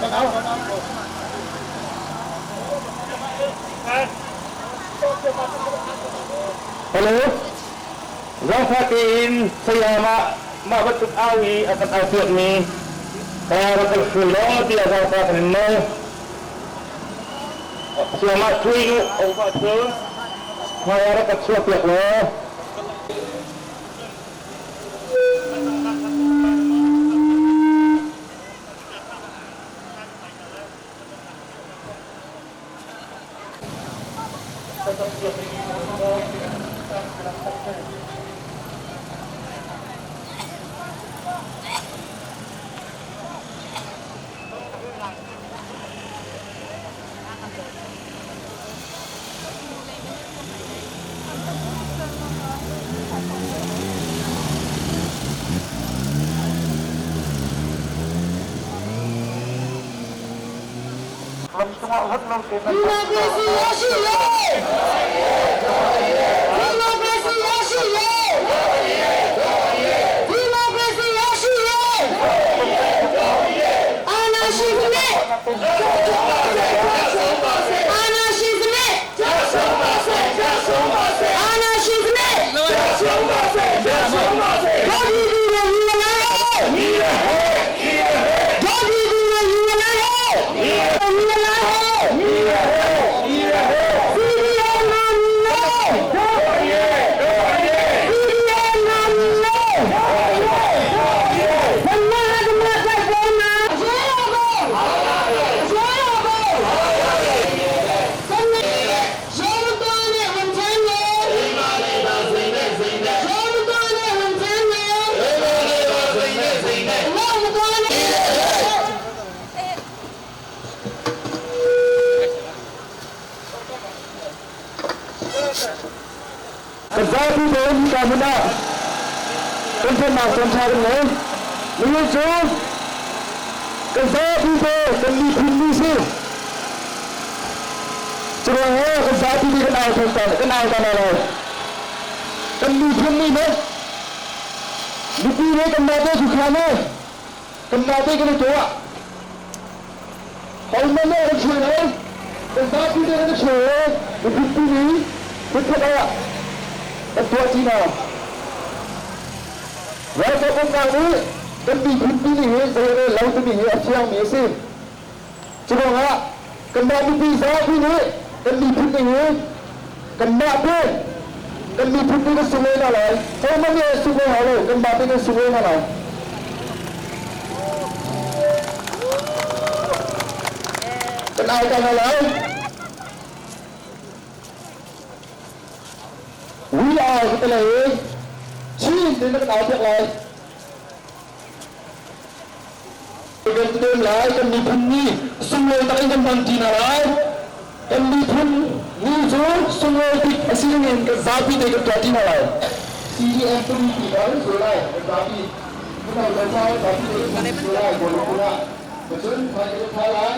Hello. Zaangfah tein sayamah mah bantuk au i a kan aupiakmi ka rak kan hruai law tiah zaangfah kan in nawl. Sayamah hruai u a um ahcun hmai ah rak kan chuahpiak law. Kan zapi tein hika hmun ah tonphennak caanṭha kan ngei. Nihin cu kan zapi te kan miphun ni si. Curuang he kan zapi te kan au theng kan au ta lai. Kan miphun ni nih mipi nih kanmah te khuakhan i kanmah te kan i tuah. Hohmanh nih kan hruai lo. Kan zapi te kan i hruai i miphun ni hmunkhat ah kan tuah ṭi hna. Ralkap uknak nih kan miphun pi ni hi zei a rel lo timi hi a fiangmi a si. Cu ruangah kanmah mipi zapi nih kan miphun ni hi kanmah te kan miphun ni kan sunglawi hna lai. Hohmanh nih an sunglawi hau lo, kanmah te kan sunglawi hna lai. Kan au ta hna lai. We are ka ti lai i Chin tiin na kan au piak lai. Kan ti lai kan miphun ni sunglawi tak in kan hmang ṭi hna lai. Kan miphun ni cu sunglawi bik a si dingin kan zapi te kan tuah ṭi hna lai. CDM pumpi kan sual lai kan zapi. Mino kan zapi te kan sual lai bawlung ah. Cun hmai kan tha lai.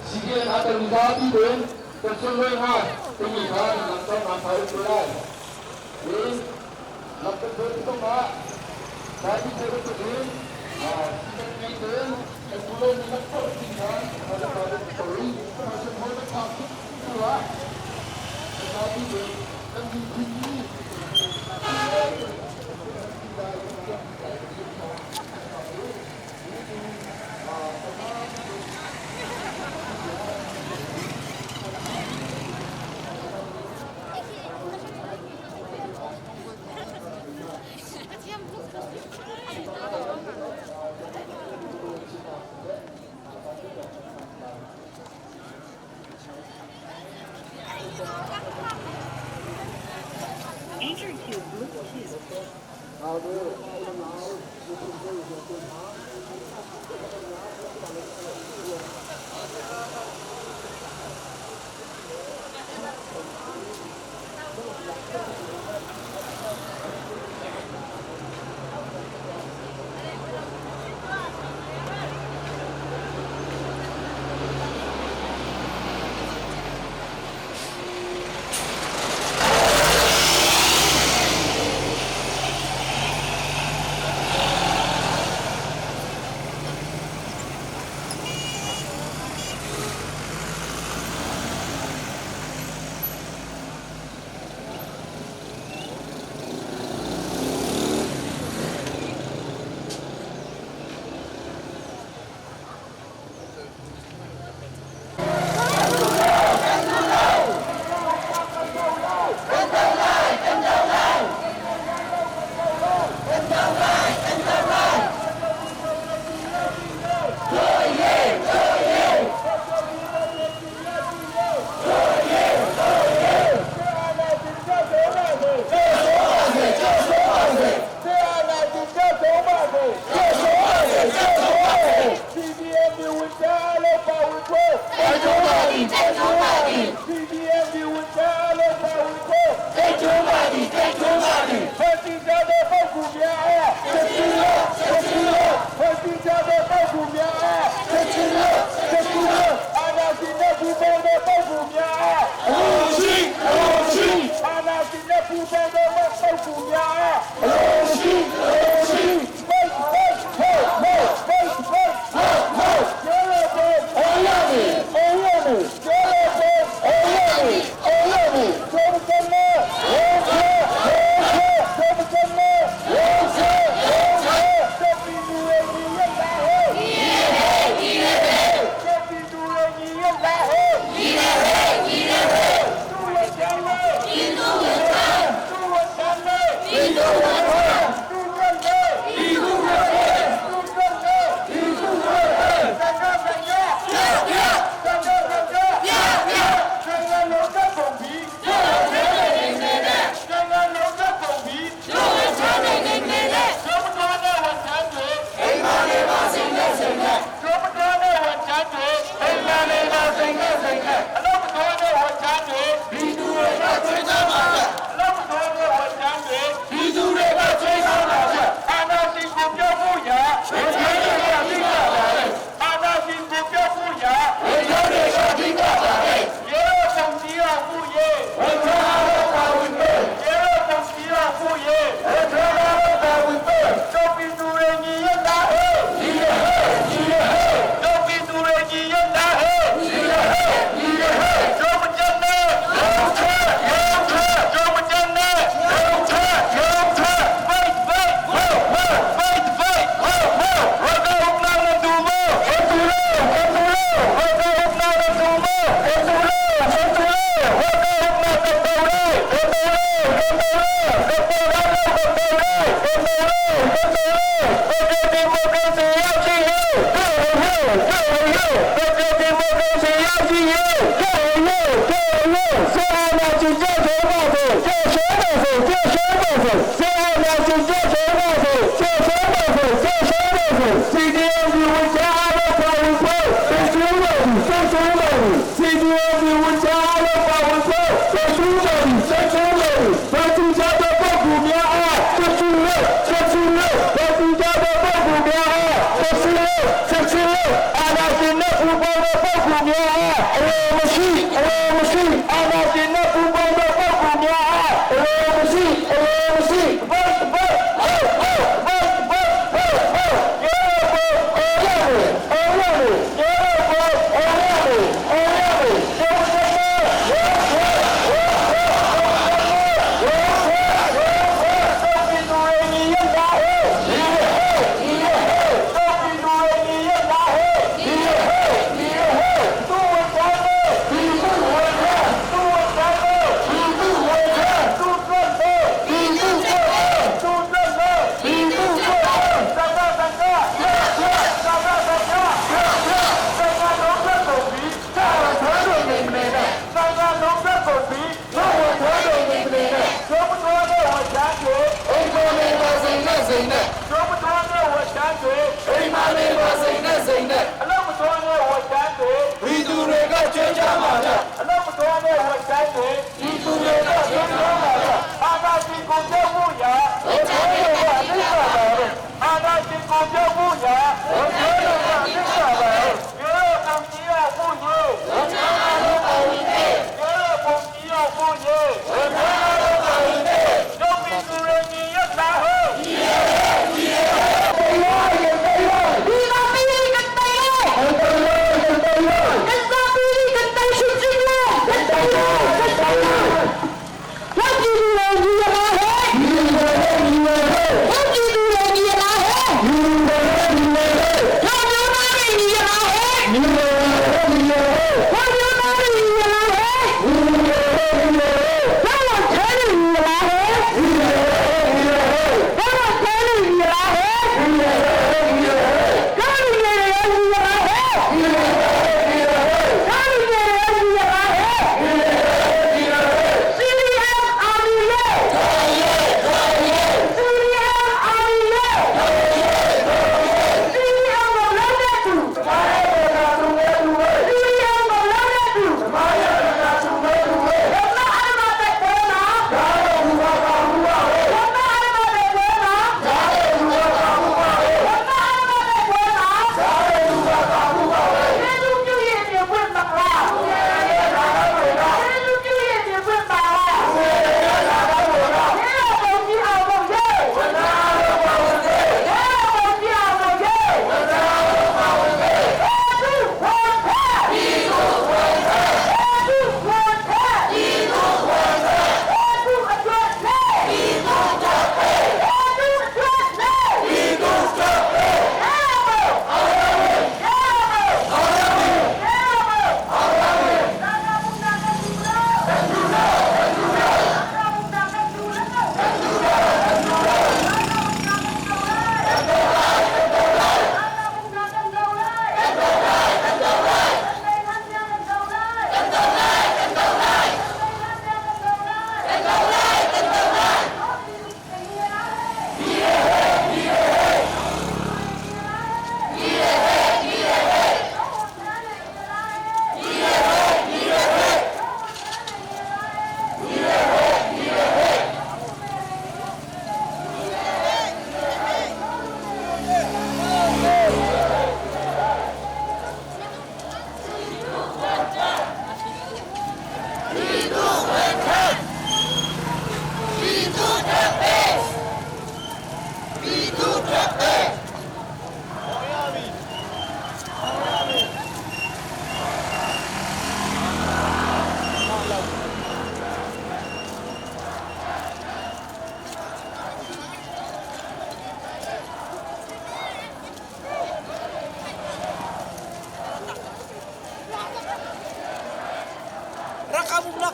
CDM aa telmi zapi tein kan sunglawi hnga timi kha lam kan thai sual lai. Lam kan hruai zong ah Laimi thei bantuk in kan ngei tein kan pulo mi kan phorh ti kha kan miphun ni Enter to Bluetooth.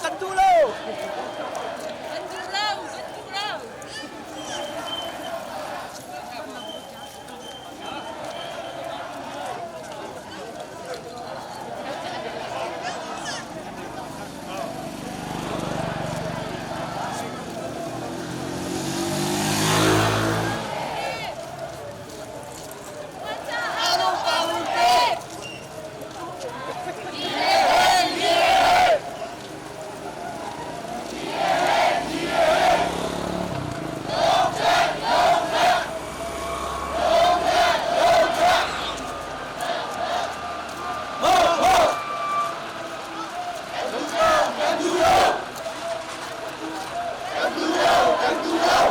Kan duh lo. Kan duh lo. Kan duh lo.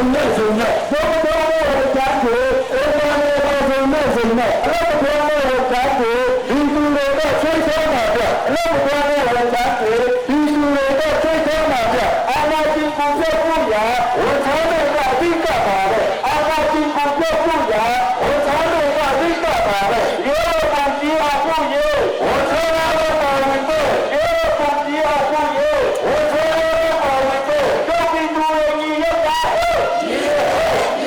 zei zei ne ဘုံဘုံရဲ့ချမ်းကိုအိုမာမေဘာဇုံနဲ့ဇုံနဲ့အလောဘုံရဲ့ချမ်းကိုဒီသူတွေကဆွေးဆွေးမှာပြအလောဘုံရဲ့ချမ်းကိုဒီသူတွေကဆွေးဆွေးမှာပြအာနာတိကိုပြဖို့ရာဝန်ဆောင်တွေကအဓိကပါပဲအာနာတိကိုပြဖို့ရာဝန်ဆောင်တွေကအဓိကပါပဲရေပုံကြီးအောင်ဖို့ရေဝန်ဆောင်ရတော့ပါဝင်တဲ့ရေပုံကြီးအောင်ဖို့ရေဝန်ဆောင်ရတော့ပါဝင်တဲ့တို့ဒီသူတွေညီရတာဟဲ့။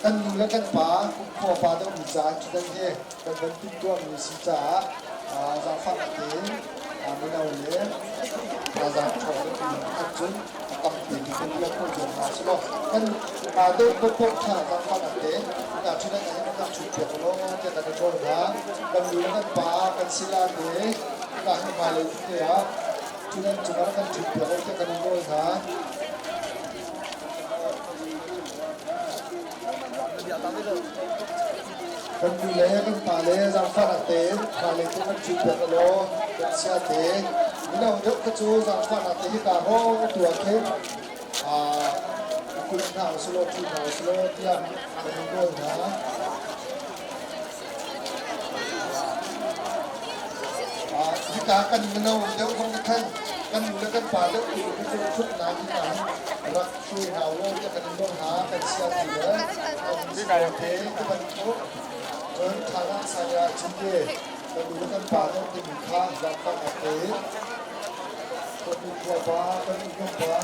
Kan nu le kan pa kumkhua pa deuhmi caah ṭhutdan hi kan van timhtuahmi si caah zaangfahnak tein mino le thazaang ṭhawn deuhmi an cun a tampi mi kan biak khawh cio hna selaw kan deuh paohpaoh kha zaangfahnak tein hika ṭhutdan ah hin rak ṭhut piak ulaw tiah kan i nawl hna. Kan nu le kan pa kan sila te hika hin hmailei te ah ṭhutdan cungah rak kan ṭhut piak u tiah kan i nawl hna. Kan nu le kan pa le zaangfahnak tein hmailei tu kan ṭhut piak ulaw kan chia te. Mino deuh kha cu zaangfahnak te hika hrawng a tuah khi kulh hna usulaw ṭhu hna usulaw tiah kan in nawl hna. Hika kan mino deuh zong khan kan nu le kan pa deuh tu cu ṭhutnak hika rak hruai hna ulaw tiah kan in nawl hna. Kan chia ti le kan te ti bantuk cun thana saya cinte kan nu le kan pa deuh timi kha zaangfahnak tein kan nu khua pa kan nu pa.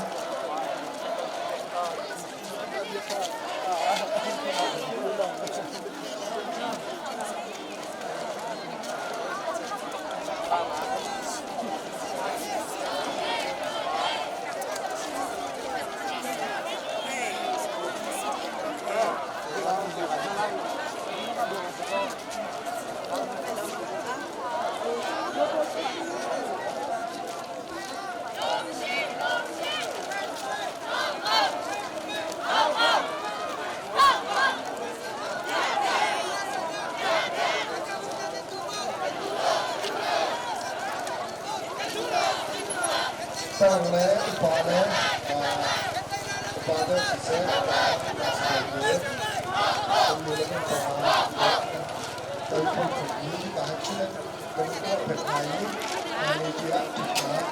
Tang le upa le upa deuh siseh kan nu le kan pa kan phunphun hi ka han chim kan tuah pek hna i hmailei tiah ṭhatnak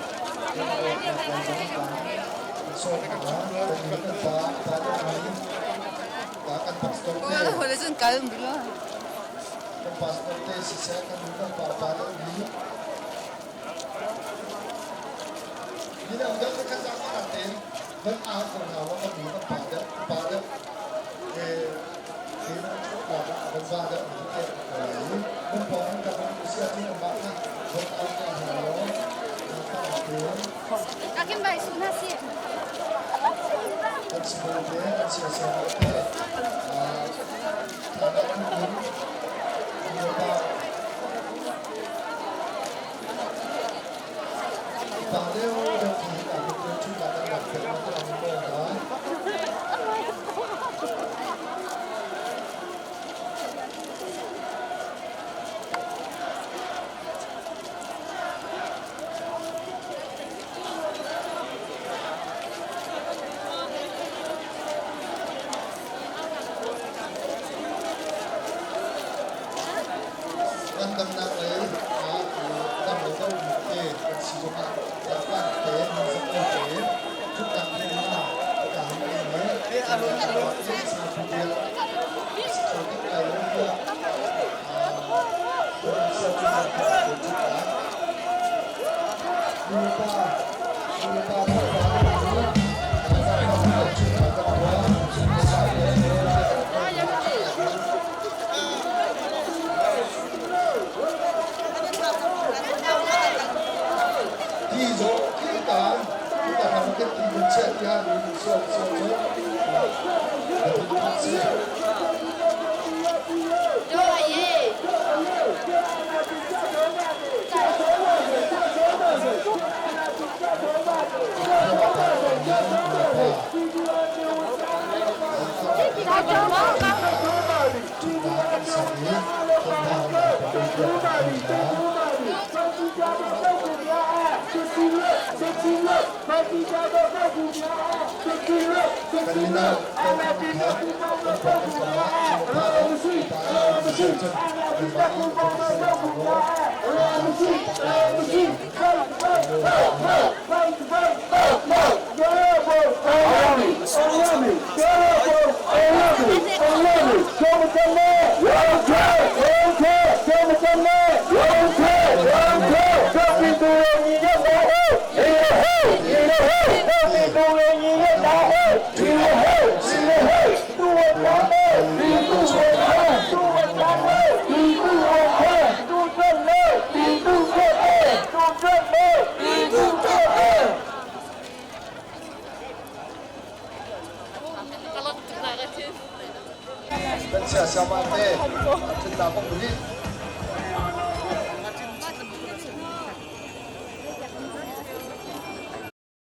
lungrualnak lei zong kan sawm hna. Kan nu kan pa pa deuh hna in kan pastor te kan pastor te siseh kan nu kan pa pa deuh hi mino deuh te khan zaangfahnak tein van au ko hna wa kan nu kan pa deuh pa deuh van va deuh mi te ko lai i nan pawng in ka van si ahcun anmah kha van au ta hna law zaangfahnak tein Akin bai su na si. Kan sibawi te kan siasal te thana phunphun nulepa pa deuh deuh khi hika kan tuan ṭhutnak kan rak pek ma kan nawl hna. Ngandamnak lei ah dam lo deuhmi te kan si zongah Japan te minzak lo tein thutnak hmun ka hmu i Ti zawh khi ta ta ram kan ti mun chiah tiah mi sual sual cu si. Kan mino kan kha kan pa kan pa pa pa Kan siasama te thutnak bak nih.